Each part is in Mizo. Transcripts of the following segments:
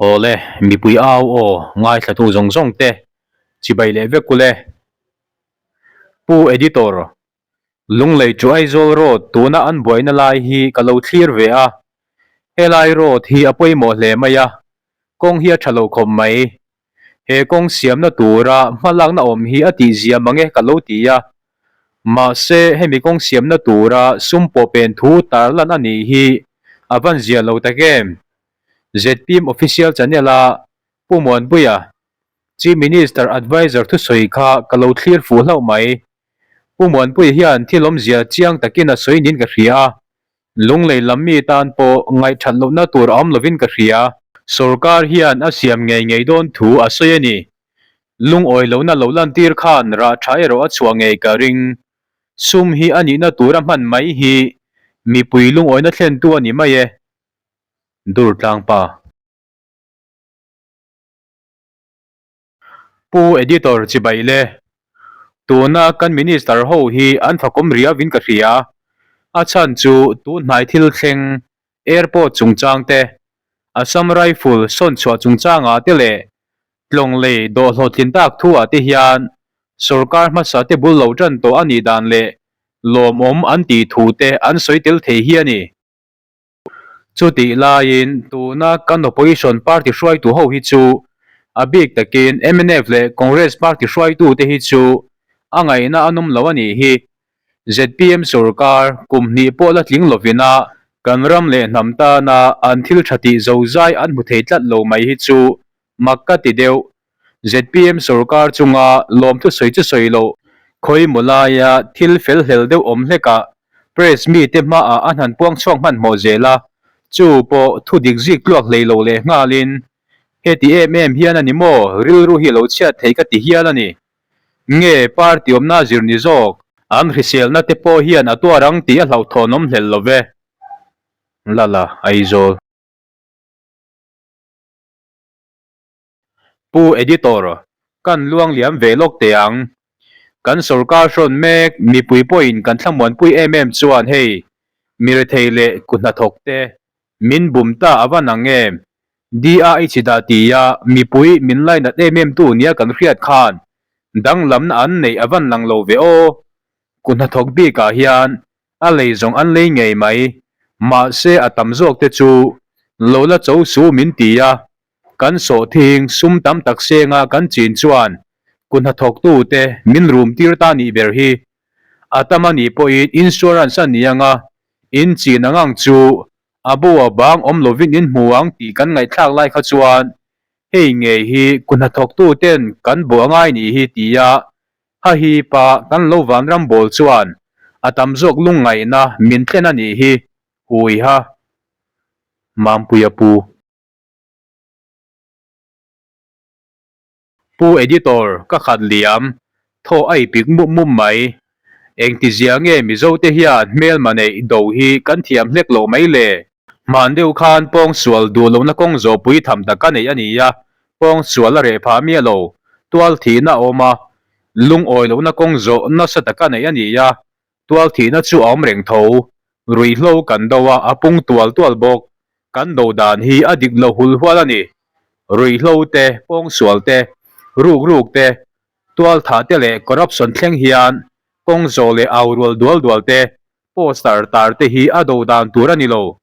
Awle, mipui au aw ngaithlatu zawng zawng te chibai leh vek ule. Pu Editor, Lunglei chu Aizawl Road tuna an buaina lai hi ka lo thlir ve a, helai road hi a pawimawh hle mai a, kawng hi a tha lo khawp mai. He kawng siamna tura hmalakna awm hi a tihzia mang e ka lo ti a, mahse hemi kawng siamna tura sum pawh pen thu tarlan a nih hi a van zia lo tak em? Zpm Official Channel a Pu Muanpuia, Chief Minister Adviser thusawi kha ka lo thlir fuh hlauh mai. Pu Muanpuia hian thil awmzia chiang takin a sawi niin ka hria a, Lunglei lam mi tan pawh ngaihthat lohna tur a awm lovin ka hria. Sorkar hian a siam ngei ngei dawn thu a sawi a ni. Lungawi lohna lo lantir khan rah tha erawh a chhuah ngei ka ring. Sum hi a nihna tura hman mai hi mipui lungawina thlentu a ni mai e. Durtlangpa. Pu Editor chibai le. Tuna kan Minister ho hi an fakawm riauin ka hria. A chhan chu tun hnai thil thleng Airport chungchang te, Assam Rifle sawn chhuah chungchangah te leh Tlawng lei dawh hlawhtlin tak thuah te hian sorkar hmasa te bul lo tan tawh a nih dan leh lawmawm an tih thu te an sawi tel thei hi a ni. Chutih laiin tuna kan opposition party hruaitu ho hi chu a bik takin mnf leh Congress party hruaitute hi chu a ngaihna a nawm lo a nih hi. Zpm sorkar kum hnih pawh la tling lovin a kan ram leh hnam tana an thil tha tih zozai an hmu thei tlat lo mai hi chu mak ka ti deuh. Zpm sorkar chunga lawmthu sawi chu sawi loh, khawimaw laia thil fel hlel deuh awm hlekah press mite hmaah a hnan puang chhuak hmanhmawh zel a, chu pawh thu dik zik tluak hlei lo leh nghalin heti em em hian a ni maw rilru hi lo chhiat thei ka ti hial a ni. Nge party awmna zir ni zawk? An hriselna te pawh hian a tuar ang tih a hlauhthawnawm hlel lo ve. Lala Aizawl. Pu Editor, kan luang liam ve lawk teh ang. Kan sorkar hrawn mek mipui pawhin kan thlamuanpui em em chuan hei mi rethei leh ku hnathawk te min bum ta a va nang em? DIH dah tia mipui min lainat em em tu nia kan hriat khan danglamna an neih a van lang lo ve aw. Ku hnathawk bikah hian a lei zawng an lei ngei mai. Mahse a tam zawk te chu lo la cho su min ti a, Kan sawhthing sum tam tak senga kan chin chuan ku hnathawktute min rum tir ta nih ber hi. A tam a nih pawhin insurance a ni anga in chin ang ang chu a bo a bang awm lovin in hmu ang tih kan ngaihthlak lai kha chuan hei ngei hi ku hnathawktuten kan bo a ngai nih hi tia hahipa kan lo vanram bawl chuan a tam zawk lungngaihna min thlen a nih hi Huiha Mampuia Pu. Pu Editor, ka khat liam, thaw a ipik mup mup mai. Engtizia nge Mizote hian hmelma neih do hi kan thiam hlek loh mai le? Hman deuh khan pawngsual duh lohna kawng zawhpui tham tak ka neih a ni a, pawngsual a reh phah miah lo, tual thihna a awm a, lungawi lohna kawng zawh nasa taka neih a ni a, Tual thihna chu a awm reng tho. Ruihhlo kan do a, a pung tual tual bawk. Kan do dan hi a dik lo hul hual a ni. Ruihhlo te, pawngsual te, ruk ruk te, tual thah te leh corruption thleng hian kawng zawh leh au rual dual dual te, poster tar te hi a do dan tur a ni lo.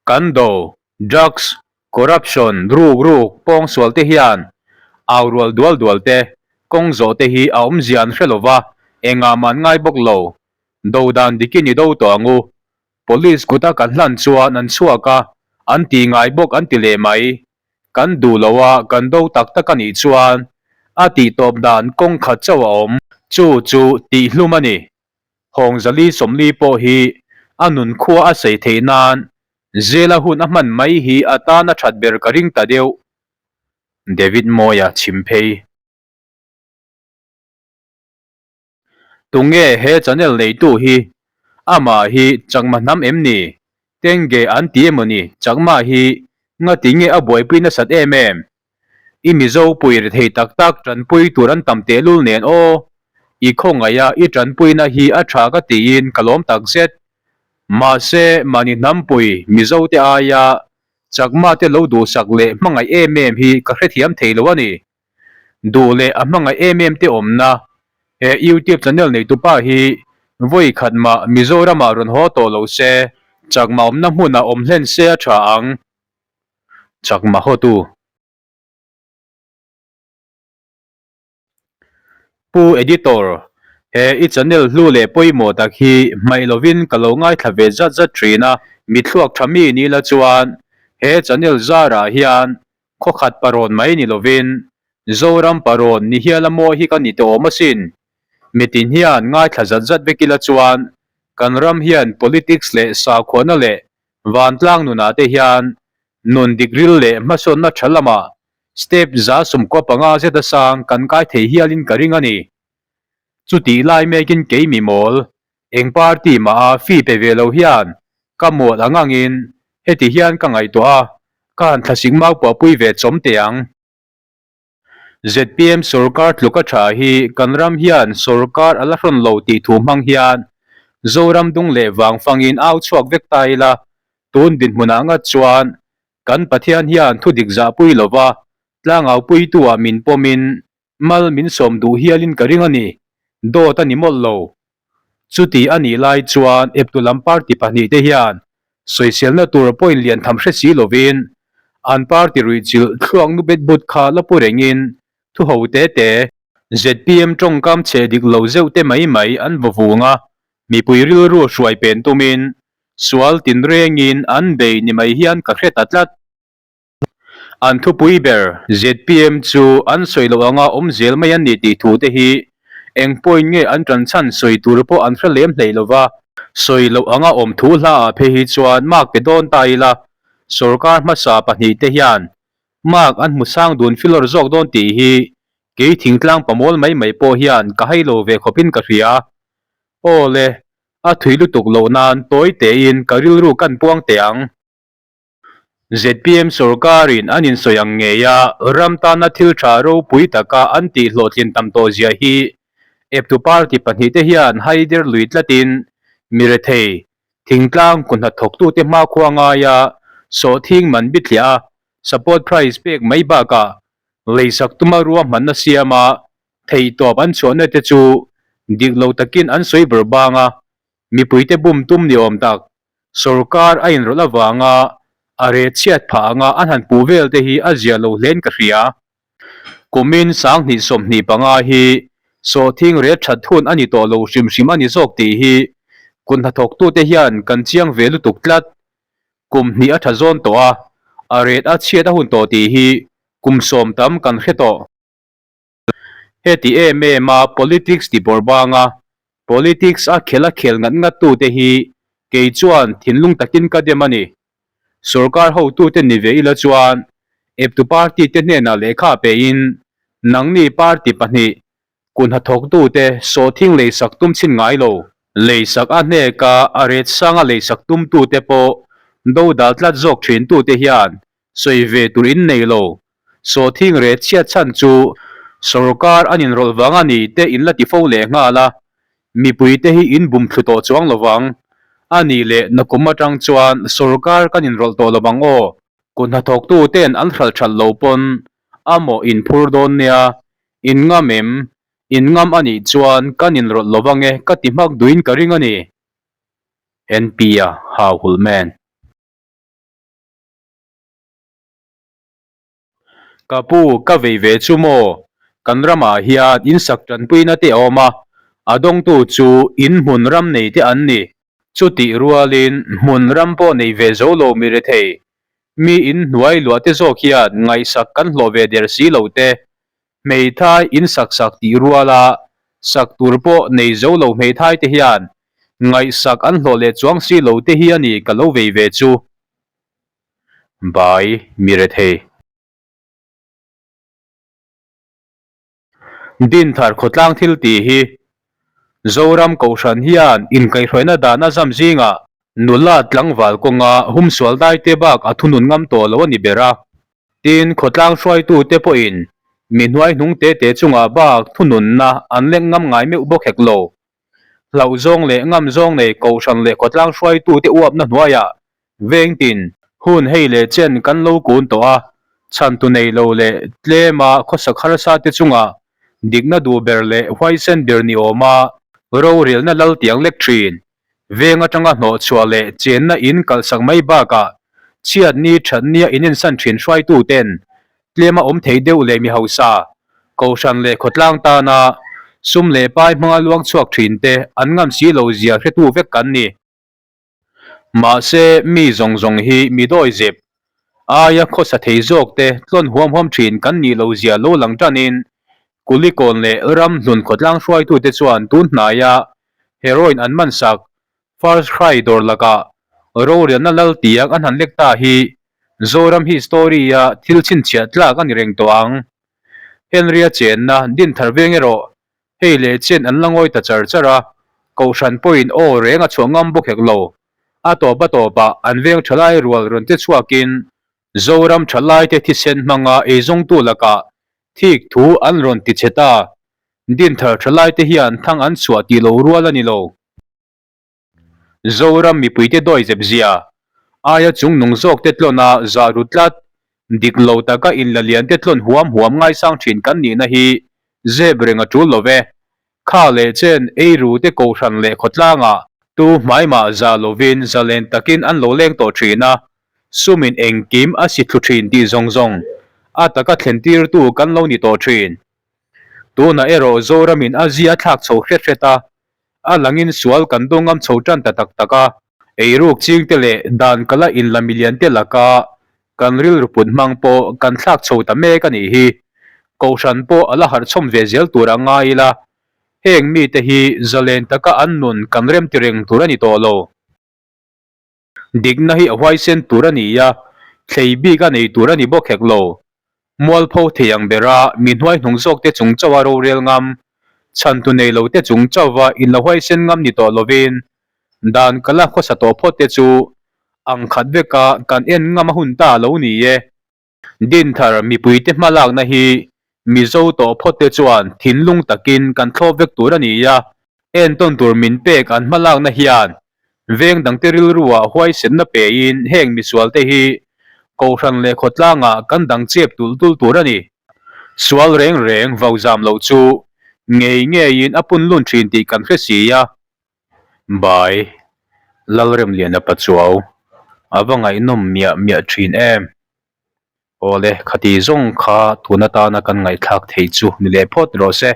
Kan do, drugs, corruption, ruk ruk, pawngsual te hian au rual dual dual te, kawng zawh te hi a awmzia an hre lova, engah mah an ngai bawk lo. Do dan dikin i do tawh ang u. Police kuta kan hlan chuan an chhuak a, an ti ngai bawk an ti leh mai. Kan duh lo a, kan do tak tak a nih chuan a tihtawp dan kawng khat chauh a awm. Chu chu tihhlum a ni. Hawngzali Sawmli pawh hi a nun khua a sei theih nan zela hun a hman mai hi a tan a that ber ka ring ta deuh. David Mawia chhim phei. Tunge he channel neitu hi? Amah hi Chakma hnam em ni? Tenge an ti emaw ni? Chakma hi ngati nge a buaipui nasat em em? I Mizo pui ri thei tak tak tanpui tur an tam tehlul nen aw. I khawngaih a i tanpuina hi a tha ka tiin ka lawm tak zet. Mahse mahni hnampui Mizo te aia Chakma te lo duhsak leh hmangaih em em hi ka hrethiam thei lo a ni. Duh leh a hmangaih em em te awmna he YouTube channel neitupa hi vawi khat mah Mizoramah rawn haw tawh lo se, Chakma awmna hmunah awm hlen se a tha ang. Chakma hotu. Pu Editor, he i channel hlu leh pawimawh tak hi hmaih lovin ka lo ngaithla ve zat zat thin a, mi thluak tha mi ni la chuan he channel zarah hian khawkhat parawn mai ni lovin Zoram parawn ni hial a mawi hi ka ni teh awm asin. Mitin hian ngaithla zat zat vek ila chuan kan ram hian politics leh sakhuana leh vantlang nunah te hian nun dik ril leh hmasawnna tha lamah Step 115 zeta sang kan kai thei hialin ka ring a ni. Chutih lai mekin kei mi mawl, eng party mah a fee pe ve lo hian ka mual ang angin heti hian ka ngaihtuah a, ka han thlasik mau puahpui ve chawm teh ang. Zpm sorkar tluka tha hi kan ram hian sorkar a la hrawn lo tih thu hmang hian Zoram dung leh vang fangin au chhuak vek ta ila, tun dinhmunah ngat chuan Kan Pathian hian thu dik zahpui lova tlangaupuitu-ah min pawmin mal min sawm duh hialin ka ring a ni, dawt a ni mawlh lo. Chuti a nih lai chuan eptu lam party pahnihte hian sawiselna tur point lian tham hre si lovin an party ruihchilh thluak nu bet but kha la pu rengin thu ho te te, zpm tawngkam chhe dik lo zeuh te mai mai an vaw vung a, mipui rilru hruai pen tumin Sual tinrengin an bei ni mai hian ka hre ta tlat. An thupui ber zpm chu an sawi loh anga awm zel mai an ni tih thu te hi eng point nge an tan chhan sawi tur pawh an hre lem hlei lova. Sawi loh anga awm thu hla ah phei hi chuan mark pe dawn ta ila, sorkar hmasa pahnihte hian mark an hmu sang dun filawr zawk dawn tih hi kei thingtlang pamawl mai mai pawh hian ka hai lo ve khawpin ka hria. Aw le, A thui lutuk loh nan tawi tein ka rilru kan puang teh ang. Zpm sorkarin an insawi ang ngei a, ram tana thil tha ropui taka an tih hlawhtlin tam tawh zia hi eptu party pahnihte hian haider lui tlatin mi rethei, thingtlang kuhna thawktute hmakhua ngaia sawhthing man bithliah a, support price pek mai bakah leisak tuma ruahmanna siama Theihtawp an chhuahna te chu dik lo takin an sawi ber bang a, mipuite bum tum ni awm tak sorkar a inrawlh avanga a reh chhiat phah anga an han puh vel te hi a zia lo hlein ka hria. Kumin 2025 hi sawhthing ret that hun a ni tawh lo hrim hrim a ni zawk tih hi kut hnathawktute hian kan chiang ve lutuk tlat. Kum hnih a tha zawn tawh a, a ret a chhiat a hun tawh tih hi kum sawm tam kan hre tawh. Heti em em a politics ti bawrh banga politics a khel a khel ngat ngat tute hi kei chuan thinlung takin ka dem a ni. Sorkar hotute ni ve ila chuan eptu party te hnenah lehkha pein nangni party pahnih kun hnathawktute sawhthing leisak tum chhin ngai lo. Leisak a hneka a ret sanga leisak tumtute pawh dodal tlat zawk thintute hian sawi ve tur in nei lo. Sawhthing reh chhiat chhan chu sorkar an inrawlh vang a ni te in la ti fo leh nghal a, mipui te hi in bum thlu tawh chuang lo vang. A nih leh nakum atang chuan sorkar kan inrawlh tawh lo vang aw. Kut hnathawktu ten an hralh that lo pawn a mawh in phur dawn nia, in ngam em? In ngam a nih chuan kan inrawlh lo vang e ka ti hmak duhin ka ring a ni. NP-a hauhulh man. Ka pu, ka vei ve chu maw? Kan ramah hian insak tanpuina te a awm a, a dawngtu chu in hmun ram nei te an ni. Chutih rualin hmun ram pawh nei ve zo lo mi rethei, mi in hnuai luah te zawk hian ngaihsak kan hlawh ve der si lo te, hmeithai insak sak tih ruala sak tur pawh nei zo lo hmeithai te hian ngaihsak an hlawh leh chuang si lo te hi a ni ka lo vei ve chu. Bai mi rethei. Dinthar khawtlang thil tih hi Zoram Kohhran hian inkaihhruaina dan a zam zingah nula tlangval kawnga humsual daite bak a thunun ngam tawh lo a ni ber a. Tin, khawtlang hruaitute pawhin mi hnuaihnung te te chungah bak thununna an leng ngam ngai meuh bawk hek lo. Hlauh zawng leh ngam zawng nei Kohhran leh khawtlang hruaitute uapna hnuaiah Vengtin. Hun hei leh chen kan lo kun tawh a, chhantu nei lo leh tlema khawsak harsa te chungah dikna duh ber leh huaisen ber ni awma rorelna lal tiang lek thin. Veng atanga hnawhchhuah leh chenna in kalhsak mai bakah chhiatni thatnia inensan thin hruaitu ten tlema awm thei deuh leh mi hausa, kohhran leh khawtlang tana sum leh pai hmanga luang chhuak thin te an ngam si lo zia hretu vek kan ni. Mahse, mi zawng zawng hi mi dawi zep aia khawsa thei zawk te tlawn huam huam thin kan nih lo zia lo lang tanin Kulikawn leh ram hlun khawtlang hruaitute chuan tun hnaia heroin an man sak First Cry dawr lakah rorelna lal tiang an han lek ta hi Zoram history-a thil chhinchhiah tlak a ni reng tawh ang. Henry-a chenna Dinthar veng erawh Hei leh chen an la ngawi ta char char a, Kohhran pawhin aw reng a chhuah ngam bawk hek lo. A tawp a tawpah an veng thalai rual rawn che chhuakin Zoram thalaite thisen hmanga eizawngtu lakah thik thu an rawn ti che ta. Dinthar thalaite hian thang an chhuah tih lo rual a ni lo. Zoram mipuite dawi zep zia aia chungnung zawkte tlawn a zah ru tlat, dik lo taka inla liante tlawn huam huam ngaisang thin kan nihna hi zep reng a tul lo ve. Kha leh chen eiru te kohhran leh khawtlangah tu hmaimah zah lovin zalen takin an lo leng tawh thin a, sumin engkim a si thlu thin tih zawng zawng a taka thlentirtu kan lo ni tawh thin. Tunah erawh Zoramin a zia thlak chho hret hret a, A langin sual kan dawngam chho tan ta tak tak a, eiruk chingte leh dan kala inla miliante laka kan rilru put hmang pawh kan thlak chho ta mek a nih hi. Kohhran pawh a la harhchawm ve zel tur a ngai ila, heng mite hi zalen taka an nun kan remti reng tur a ni tawh lo. Dikna hi a huaisen tur a ni a, thlei bik a nei tur a ni bawk hek lo. Mualpho thei ang bera mi hnuaihnung zawkte chung chauha rorel ngam, chhantu nei lote chung chauha inla huaisen ngam ni tawh lovin, dan kala khawsa tawh phawtte chu ang khat veka kan en ngam a hun ta a lo ni e. Dinthar mipuite hmalakna hi Mizo tawh phawtte chuan thinlung takin kan thlawp vek tur a ni a, entawn tur min pek an hmalakna hian veng dangte rilruah huaisenna pein heng misualte hi Kohhran leh khawtlangah kan dang chep tulh tulh tur a ni. Sual reng reng vau zam loh chu ngei ngeiin a punlun thin tih kan hre si a. Bai, Lalremliana Pachuau, a va ngaihnawm miah miah thin em? Awle, khati zawng kha tun atana kan ngaihthlak theih chu ni leh phawt rawh se.